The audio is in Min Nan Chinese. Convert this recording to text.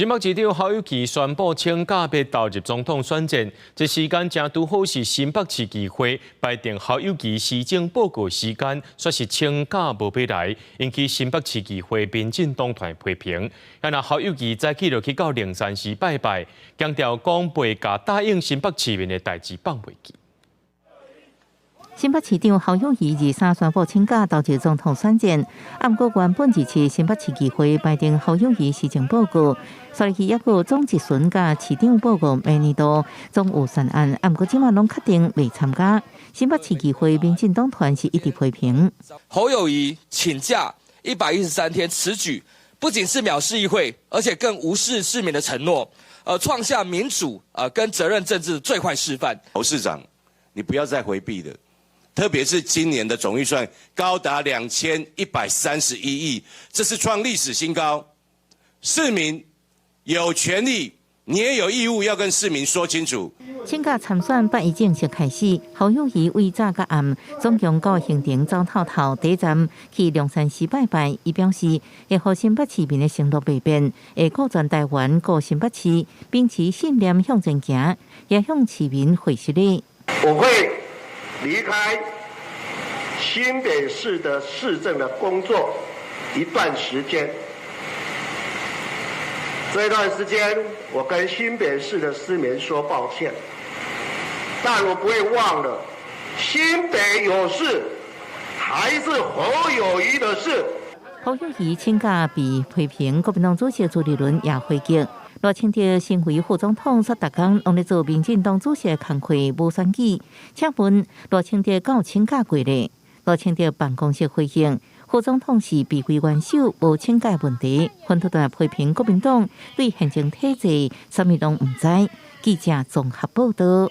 新北市長侯友宜宣布請假欲投入總統選戰，這時間正拄好是新北市議會排定侯友宜施政報告時間，煞是請假無欲來，引起新北市議會民進黨團批評。啊若侯友宜早起就去到龍山寺拜拜，強調講袂共答應新北市民的代誌放袂記。新北市長侯友宜23宣布請假投入總統選戰，啊，毋過原本二七新北市議會排定侯友宜施政報告，所以抑閣總質詢佮市長報告明年度總預算案，啊，毋過這馬攏確定袂參加。新北市議會民進黨團是一直批評。侯友宜請假113天，此舉不僅是藐視議會，而且更無視市民的承諾，創下民主跟責任政治最壞示範。侯市長，你不要再迴避了。特別是今年的總預算高達2131億，這是創歷史新高。市民有權利，你也有義務要跟市民說清楚。請假參選八一正式開始，侯友宜為早佮暗，總共九个行程走透透，第一站去龍山寺拜拜。伊表示會予新北市民的承諾袂變，會顧全台灣、顧新北市，秉持信念向前行，也向市民回實禮。我會離開新北市的市政的工作一段時間，這段時間我跟新北市的市民說抱歉，但我不會忘了新北有事還是侯友宜的事。侯友宜請假被批評，國民黨主席朱立倫也回擊。賴清德身為副總統，煞逐工攏咧做民進黨主席的工課，無選舉。請問賴清德敢有請假過咧？賴清德辦公室回應，副總統是避開元首，無請假問題。反倒來批評國民黨對憲政體制啥物攏毋知。記者綜合報道。